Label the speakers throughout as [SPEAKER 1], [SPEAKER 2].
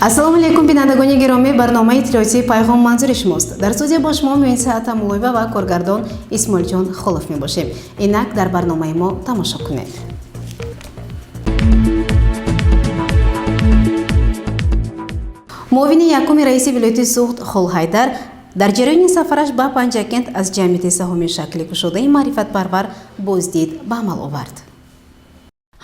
[SPEAKER 1] Ассалому алайкум, бинандагони гиромӣ. Барномаи иттилоотии «Пайғом» манзури шумост. Дар студия бо шумо Муинса Атамуллоева ва коргардон Исмоилҷон Холов мебошем. Инак дар барномаи мо тамошо кунед. Муовини якуми раиси вилояти Суғд Холҳайдар дар ҷараёни сафараш ба Панҷакент аз ҷамъияти саҳомии шакли кушодаи «Маърифатпарвар» боздид ба амал овард.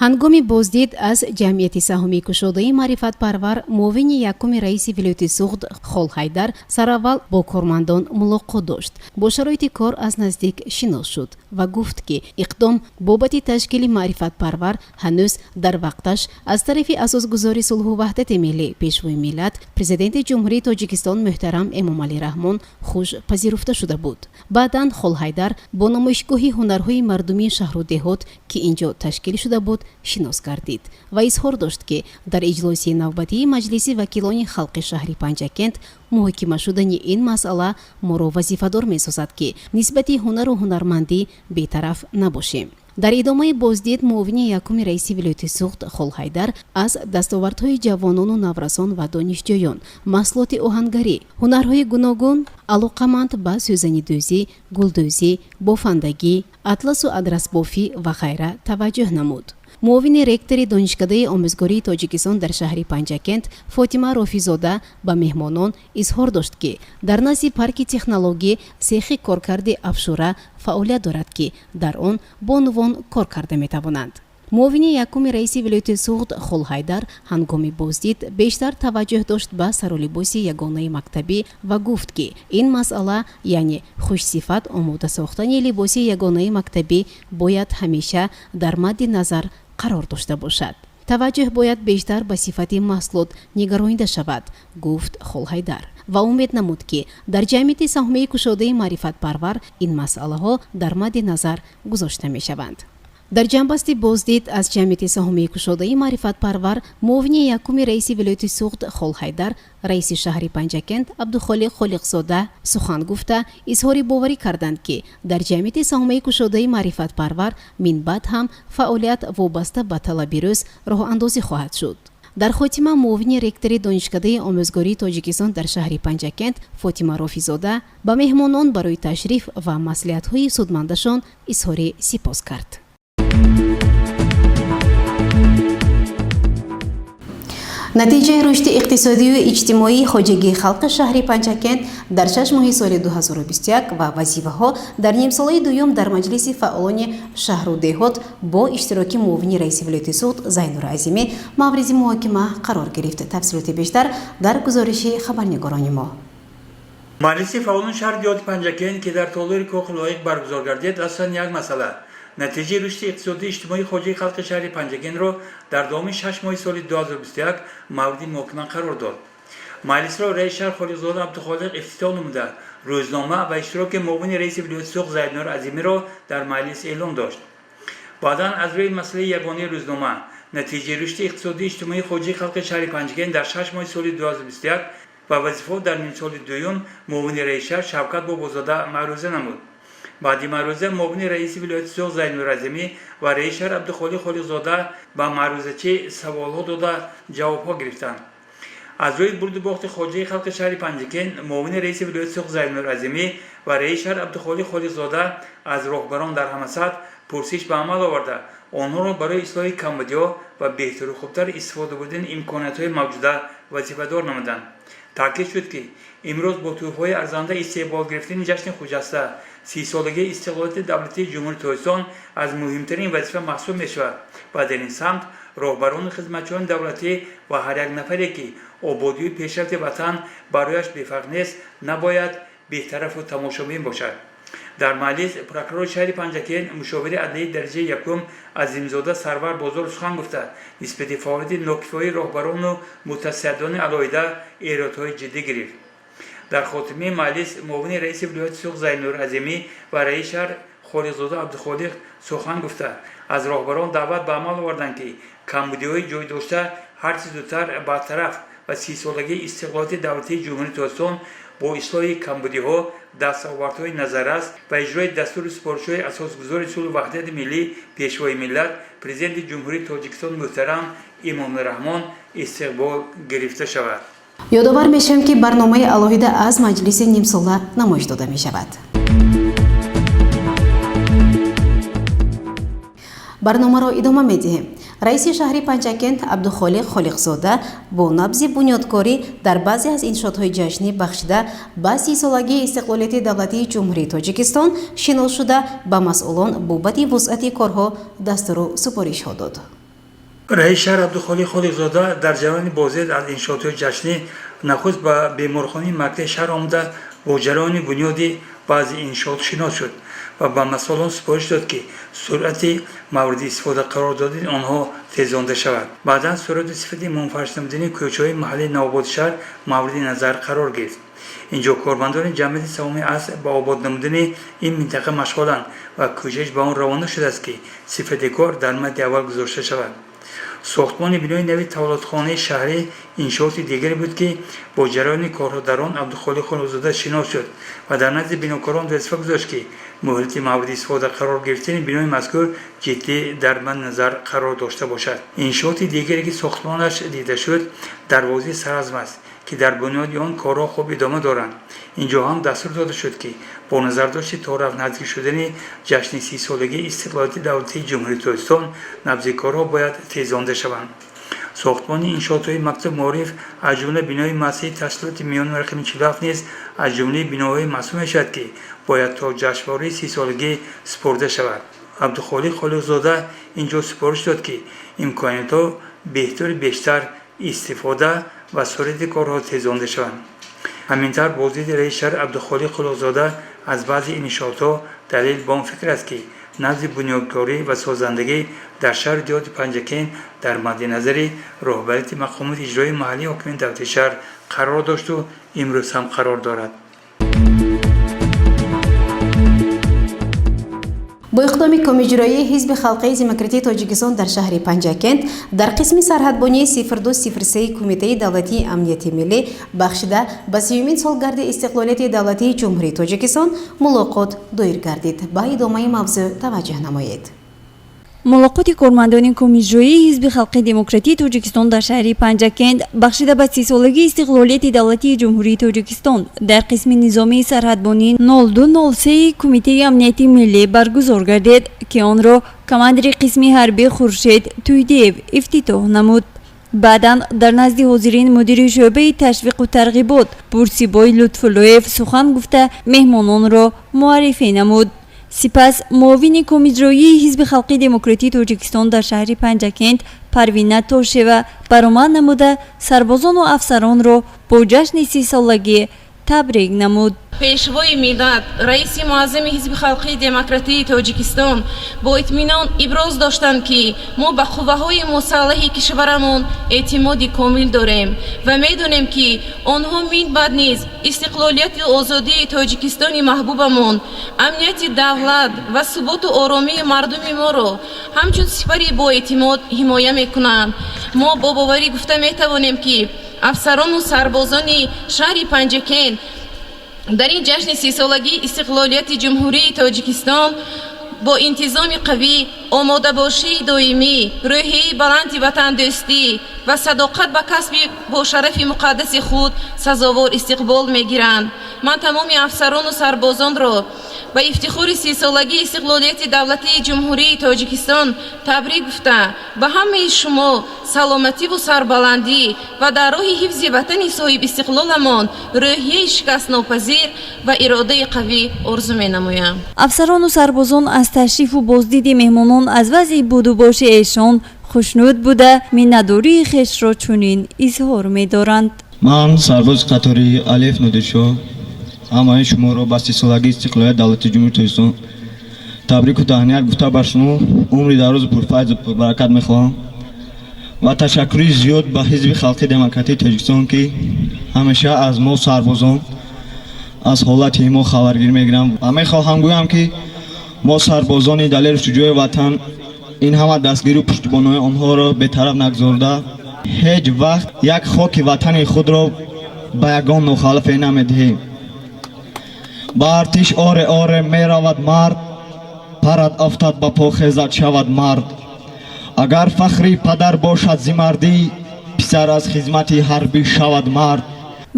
[SPEAKER 1] Ҳангоми боздид аз ҷамъияти саҳомии кушодаи «Маърифатпарвар» муовини якуми раиси вилояти Суғд Холҳайдар сараввал бо кормандон мулоқот дошт, бо шароити кор аз наздик шинос шуд ва гуфт, ки иқдом бобати ташкили «Маърифатпарвар» ҳанӯз дар вақташ аз тарафи асосгузори сулҳу ваҳдати миллӣ, Пешвои миллат, Президенти Ҷумҳурии Тоҷикистон муҳтарам Эмомалӣ Раҳмон хуш пазируфта шуда буд. Баъдан Холҳайдар бо намоишгоҳи ҳунарҳои мардумии шаҳру деҳот, ки ин ҷо ташкил шуда буд, шинос гардид ва изҳор дошт, ки дар иҷлосияи навбатии Маҷлиси вакилони халқи шаҳри Панҷакент муҳокима шудани ин масъала моро вазифадор месозад, ки нисбати ҳунару ҳунармандӣ бетараф набошем. Дар идомаи боздид муовини якуми раиси вилояти Суғд Холҳайдар аз дастовардҳои ҷавонону наврасон ва донишҷӯён, маҳсулоти оҳангарӣ, ҳунарҳои гуногун, алоқаманд ба сӯзанидӯзӣ, гулдӯзӣ, бофандагӣ, атласу адрасбофӣ ва ғайра таваҷҷӯҳ намуд. Муовини ректори Донишкадаи омӯзгории Тоҷикистон дар шаҳри Панҷакент Фотима Рофизода ба меҳмонон изҳор дошт, ки дар назди парки технологӣ сехи коркарди афшура фаъолият дорад, ки дар он бонувон кор карда метавонанд. Муовини якуми раиси вилояти Суғд Холҳайдар ҳангоми боздид бештар таваҷҷӯҳ дошт ба сарулибоси ягонаи мактабӣ ва гуфт, ки ин масъала, яъне хушсифат омода сохтани либоси ягонаи мактабӣ, бояд ҳамеша дар мадди назар қарор дошта бошад. Таваҷҷӯҳ бояд бештар ба сифати маҳсулот нигаронида шавад, гуфт Холҳайдар ва умед намуд, ки дар ҷамъияти саҳомии кушодаи «Маърифатпарвар» ин масъалаҳо дар мадди назар гузошта мешаванд. Дар ҷамъбасти боздид аз ҷамъияти саҳомии кушодаи «Маърифатпарвар» муовини якуми раиси вилояти Суғд Холҳайдар, раиси шаҳри Панҷакент Абдухолиқ Холиқзода сухан гуфта, изҳори боварӣ карданд, ки дар ҷамъияти саҳомии кушодаи «Маърифатпарвар» минбаъд ҳам фаъолият вобаста ба талаби рӯз роҳандозӣ хоҳад шуд. Дар хотима муовини ректори Донишкадаи омӯзгории Тоҷикистон дар шаҳри Панҷакент Фотима Рофизода ба меҳмонон барои ташриф ва маслиҳатҳои судмандашон изҳори сипос кард. Натиҷаи рушди иқтисодию иҷтимоии хоҷагии халқи шаҳри Панҷакент дар 6 моҳи соли 2021 ва вазифаҳо дар нимсолаи дуюм дар маҷлиси фаъолони шаҳру деҳот бо иштироки муовини раиси вилояти Суғд Зайнур Азимӣ мавриди муҳокима қарор гирифт. Тафсилоти бештар дар гузориши хабарнигорони мо.
[SPEAKER 2] Маҷлиси фаъолони шаҳри деҳоти Панҷакент, ки дар толори Кохи Лоиқ баргузор гардид, асосан як масъала: натиҷаи рушди иқтисодию иҷтимоии хоҷагии халқи шаҳри Панҷакентро дар давоми 6 моҳи соли 2021 мавриди муҳокима қарор дод. Маҷлисро раиси шаҳр Холиқзода Абдухолиқ ифтитоҳ намуда, рӯзнома ва иштироки муовини раиси вилояти Суғд Зайднур Азимиро дар маҷлис эълон дошт. Баъдан аз рӯи масъалаи ягонаи рӯзнома, натиҷаи рушди иқтисодию иҷтимоии хоҷагии халқи шаҳри Панҷакент дар 6 моҳи соли 2021 ва вазифаҳо дар нимсоли дуюм, муовини раиси шаҳр Шавкат Бобозода маъруза намуд. Баъди маъруза муовини раиси вилояти Суғд Зайнур Азимӣ ва раиси шаҳр Абдухолиқ Холиқзода ба маърузачӣ саволҳо дода, ҷавобҳо гирифтанд. Аз рӯи бурду бохти хоҷагии халқи шаҳри Панҷакент муовини раиси вилояти Суғд Зайнур Азимӣ ва раиси шаҳр Абдухолиқ Холиқзода аз роҳбарон дар ҳама сатҳ пурсиш ба амал оварда, онҳоро барои ислоҳи камбудиҳо ва беҳтару хубтар истифода бурдани имкониятҳои мавҷуда вазифадор намуданд. Таъкид шуд, ки имрӯз бо тӯҳфаҳои арзанда истиқбол гирифтани ҷашни хуҷаста, 30-солагии истиқлолияти давлатии Ҷумҳурии Тоҷикистон аз муҳимтарин вазифа маҳсуб мешавад ва дар ин самт роҳбарону хизматчиёни давлатӣ ва ҳар як нафаре, ки ободию пешрафти ватан барояш бефарқ нест, набояд бетарафу тамошобин бошад. Дар маҷлис прокурори шаҳри Панҷакент, мушовири адлияи дараҷаи якум Азимзода Сарвар Бозор сухан гуфта, нисбати фаъолияти нокифоии роҳбарону мутасаддиёни алоҳида эродҳои ҷиддӣ гирифт. Дар хотимаи маҷлис муовини раиси вилояти Суғд Зайнур Азимӣ ва раиси шаҳр Холиқзода Абдухолиқ сухан гуфта, аз роҳбарон даъват ба амал оварданд, ки камбудиҳои ҷой дошта ҳарчи зудтар бартараф ва 30-солагии истиқлолияти давлатии Ҷумҳурии Тоҷикистон Бо ислоҳи камбудиҳо, дастовардҳои назаррас ва иҷрои дастуру супоришҳои Асосгузори сулҳу ваҳдати миллӣ, Пешвои миллат, Президенти Ҷумҳурии Тоҷикистон муҳтарам Эмомалӣ Раҳмон истиқбол гирифта шавад.
[SPEAKER 1] Ёдовар мешавем, ки барномаи алоҳида аз маҷлиси нимсола намоиш дода мешавад. Барномаро идома медиҳем. Раиси шаҳри Панҷакент Абдухолиқ Холиқзода бо набзи бунёдкорӣ дар баъзе аз иншоотҳои ҷашнӣ, бахшида ба 30-солагии истиқлолияти давлатии Ҷумҳурии Тоҷикистон, шинос шуда, ба масъулон бобати вусъати корҳо дастуру супоришҳо дод.
[SPEAKER 2] Раиси шаҳр Абдухолиқ Холиқзода дар ҷараёни боздид аз иншоотҳои ҷашнӣ нахуст ба беморхонаи марказии шаҳр омада, бо ҷараёни бунёди баъзе иншоот шинос шуд ва ба масъулон супориш дод, ки суръати мавриди истифода қарор додани онҳо тезонда шавад. Баъдан суръату сифати мунфариш намудани кӯчаҳои маҳаллаи навободи шаҳр мавриди назар қарор гирифт. Инҷо кормандони ҷамъияти саҳомии «Аср» ба обод намудани ин минтақа машғуланд ва кӯшиш ба он равона шудааст, ки сифати кор дар мадди аввал гузошта шавад. Сохтмони бинои нави таваллудхонаи шаҳрӣ иншооти дигаре буд, ки бо ҷараёни корҳо дар он Абдухолиқ Холиқзода шинос шуд ва дар назди бинокорон вазифа гузошт, ки муҳлати мавриди истифода қарор гирифтани бинои мазкур ҷиддӣ дар мадди назар қарор дошта бошад. Иншооти дигаре, ки сохтмонаш дида шуд, дарвозаи Саразм аст, ки дар бунёди он корҳо хуб идома доранд. Инҷо ҳам дастур дода шуд, ки бо назардошти торафт наздик шудани ҷашни 30-солагии истиқлолияти давлатии Ҷумҳурии Тоҷикистон набзи корҳо бояд тезонда шаванд. Сохтмони иншоотҳои мактаб маориф, аз ҷумла бинои муассисаи таҳсилоти миёна рақами 47 низ аз ҷумлаи биноҳое маҳсуб мешавад, ки бояд то ҷашнвораи 30-солагӣ супурда шавад. Абдухолиқ Холиқзода инҷо супориш дод, ки имкониятҳо беҳтару бештар истифода ва суръати корҳо тезонда шаванд. Ҳамин тавр, боздиди раиси шаҳр Абдухолиқ Холиқзода аз баъзе иншоотҳо далел ба он фикр аст, ки набзи бунёдкорӣ ва созандагӣ дар шаҳру деҳоти Панҷакент дар мадди назари роҳбарияти мақомоти иҷроии маҳаллии ҳокимияти давлати шаҳр қарор дошту имрӯз ҳам қарор дорад.
[SPEAKER 1] Бо иқдоми Комиҷроии Ҳизби халқии демократии Тоҷикистон дар шаҳри Панҷакент дар қисми сарҳадбонии 0203 Кумитаи давлатии амнияти миллӣ, бахшида ба 30-умин солгарди истиқлолияти давлатии Ҷумҳурии Тоҷикистон, мулоқот доир гардид. Ба идомаи мавзӯъ таваҷҷӯҳ намоед.
[SPEAKER 3] Мулоқоти кормандони Комиҷроии Ҳизби халқии демократии Тоҷикистон дар шаҳри Панҷакент, бахшида ба 30-солагии истиқлолияти давлатии Ҷумҳурии Тоҷикистон, дар қисми низомии сарҳадбонии 0203 Кумитаи амнияти миллӣ баргузор гардид, ки онро командири қисми ҳарбӣ Хуршед Туйдиев ифтитоҳ намуд. Баъдан дар назди ҳозирин мудири шӯъбаи ташвиқу тарғибот Бурсибой Лутфуллоев сухан гуфта, меҳмононро муаррифӣ намуд. Сипас муовини Комиҷроии Ҳизби халқии демократии Тоҷикистон дар шаҳри Панҷакент Парвина Тошева баромад намуда, сарбозону афсаронро бо ҷашни 30-солагӣ табрик намуд.
[SPEAKER 4] Пешвои миллат, раиси муаззами Ҳизби халқии демократии Тоҷикистон бо итминон иброз доштанд, ки мо ба қувваҳои мусаллаҳи кишварамон эътимоди комил дорем ва медонем, ки онҳо минбаъд низ истиқлолияту озодии Тоҷикистони маҳбубамон, амнияти давлат ва суботу оромии мардуми моро ҳамчун сипари боэътимод ҳимоя мекунанд. Мо бо боварӣ гуфта метавонем, ки афсарону сарбозони шаҳри Панҷакент дар ин ҷашни 30-солагии истиқлолияти Ҷумҳурии Тоҷикистон бо интизоми қавӣ, омодабошии доимӣ, рӯҳияи баланди ватандӯстӣ ва садоқат ба касби бошарафи муқаддаси худ сазовор истиқбол мегиранд. Ман тамоми афсарону сарбозонро ба ифтихори 30-солагии истиқлолияти давлатии Ҷумҳурии Тоҷикистон табрик гуфта, ба ҳамаи шумо саломативу сарбаландӣ ва дар роҳи ҳифзи ватани соҳибистиқлоламон рӯҳияи шикастнопазир ва иродаи қавӣ орзу менамоям.
[SPEAKER 3] Афсарону сарбозон аз ташрифу боздиди меҳмонон, аз вазъи будубоши эшон хушнуд буда, миннатдории хешро чунин изҳор медоранд.
[SPEAKER 5] Ман, сарбози қатори Алиф Нодиршоҳ, ҳамаи шуморо ба 30-солагии истиқлолияти давлати Ҷумҳурии Тоҷикистон табрику таҳният гуфта, бар шумо умри дарозу пурфайзу пурбаракат мехоҳам ва ташаккури зиёд ба Ҳизби халқии демократии Тоҷикистон, ки ҳамеша аз мо сарбозон, аз ҳолати мо хабаргирӣ мегиранд. Ва мехоҳам гӯям, ки мо, сарбозони далеру шуҷои ватан, ин ҳама дастгирию пуштибониҳои онҳоро бетараф нагузорда, ҳеҷ вақт як хоки ватани худро Ба ягон нохалафе намедиҳем. Ба артиш оре оре меравад мард, парад афтад ба по хезад шавад мард. Агар фахри падар бошад зи мардӣ, писар аз хизмати ҳарбӣ шавад мард.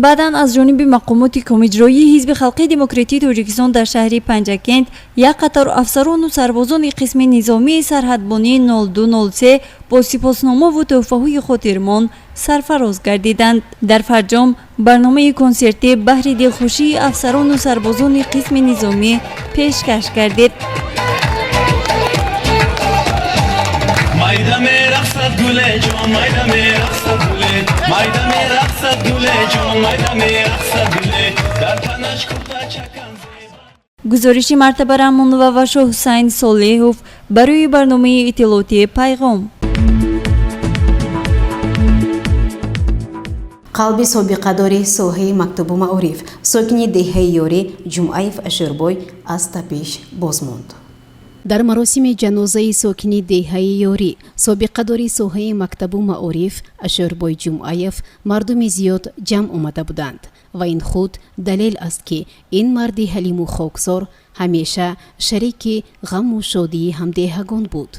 [SPEAKER 3] Баъдан аз ҷониби мақомоти комиҷроии Ҳизби халқии демократии Тоҷикистон дар шаҳри Панҷакент як қатор афсарону сарбозони қисми низомии сарҳадбонии 0203 бо сипосномаву тӯҳфаҳои хотирмон сарфароз гардиданд. Дар фарҷом барномаи консертӣ баҳри дилхушии афсарону сарбозони қисми низомӣ пешкаш гардид.
[SPEAKER 6] Майда мерақсад гуле ҷон, майда мерақсад гуле, майда мерақсад гуле ҷон, майда мерақсад гуле, дар танаш курта чакан.
[SPEAKER 3] Гузориши Мартаба Раҳмонова ва Шоҳҳусайн Солеҳов барои барномаи иттилоотии «Пайғом».
[SPEAKER 1] Қалби собиқадори соҳаи мактубу маориф, сокини деҳаи Ёрӣ Ҷумъаев Ашурбой аз тапиш боз монд. Дар маросими ҷанозаи сокини деҳаи Ёрӣ, собиқадори соҳаи мактабу маориф Ашурбой Ҷумъаев мардуми зиёд ҷамъ омада буданд ва ин худ далел аст, ки ин марди ҳалиму хоксор ҳамеша шарики ғаму шодии ҳамдеҳагон буд.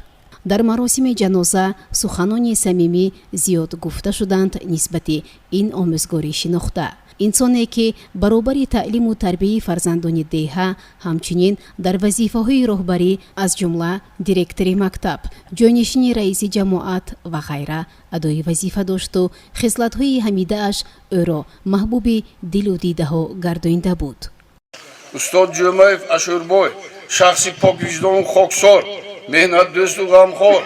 [SPEAKER 1] Дар маросими ҷаноза суханони самимӣ зиёд гуфта шуданд нисбати ин омӯзгори шинохта, инсоне, ки баробари таълиму тарбияи фарзандони деҳа, ҳамчунин дар вазифаҳои роҳбарӣ, аз ҷумла директори мактаб, ҷойнишини раиси ҷамоат ва ғайра адои вазифа дошту хислатҳои ҳамидааш ӯро маҳбуби дилу дидаҳо гардонида буд.
[SPEAKER 7] Устод Ҷумаев Ашурбой шахси поквиҷдону хоксор, меҳнатдӯсту ғамхор,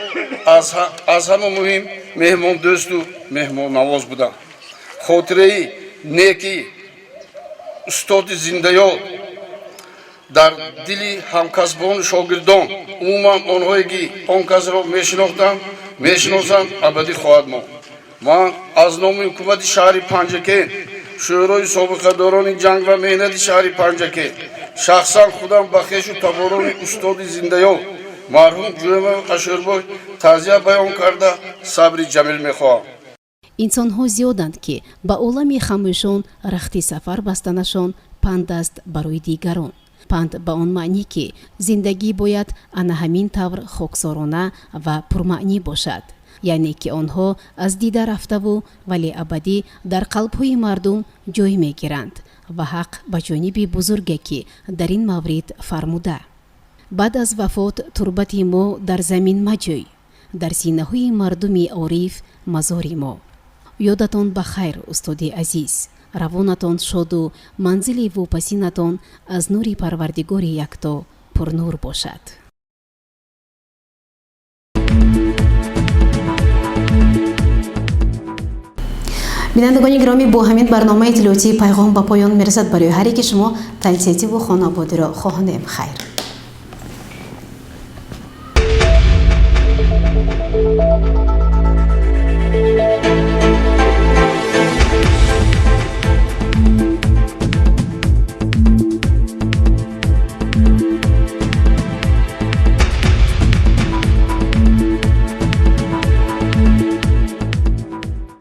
[SPEAKER 7] аз ҳама муҳим меҳмондӯсту меҳмоннавоз буданд. Хотираи неки устоди зиндаёд дар дили ҳамкасбону шогирдон, умуман онҳое ки он касро мешинохтанд, мешиносанд, абадӣ хоҳад монд. Ман аз номи ҳукумати шаҳри Панҷакент, шӯрои собиқадорони ҷанг ва меҳнати шаҳри Панҷакент, шахсан худам ба хешу таборони устоди зиндаёд марҳум Ҷумаев Ашурбой таъзия баён карда, сабри ҷамил мехоҳам.
[SPEAKER 1] Инсонҳо зиёданд, ки ба олами хамӯшон рахти сафар бастанашон панд аст барои дигарон. Панд ба он маънӣ, ки зиндагӣ бояд ана ҳамин тавр хоксорона ва пурмаънӣ бошад, яъне ки онҳо аз дида рафтаву вале абадӣ дар қалбҳои мардум ҷой мегиранд ва ҳақ ба ҷониби бузурге, ки дар ин маврид фармуда: «Баъд аз вафот турбати мо дар замин маҷӯй, дар синаҳои мардуми ориф мазори мо». Ёдатон ба хайр, устоди азиз, равонатон шоду манзили вопасинатон аз нури Парвардигори якто пурнур бошад. Бинандагони гиромӣ, бо ҳамин барномаи иттилоотии «Пайғом» ба поён мерасад. Барои ҳар яки шумо тансиҳативу хонободиро хоҳонем. Хайр.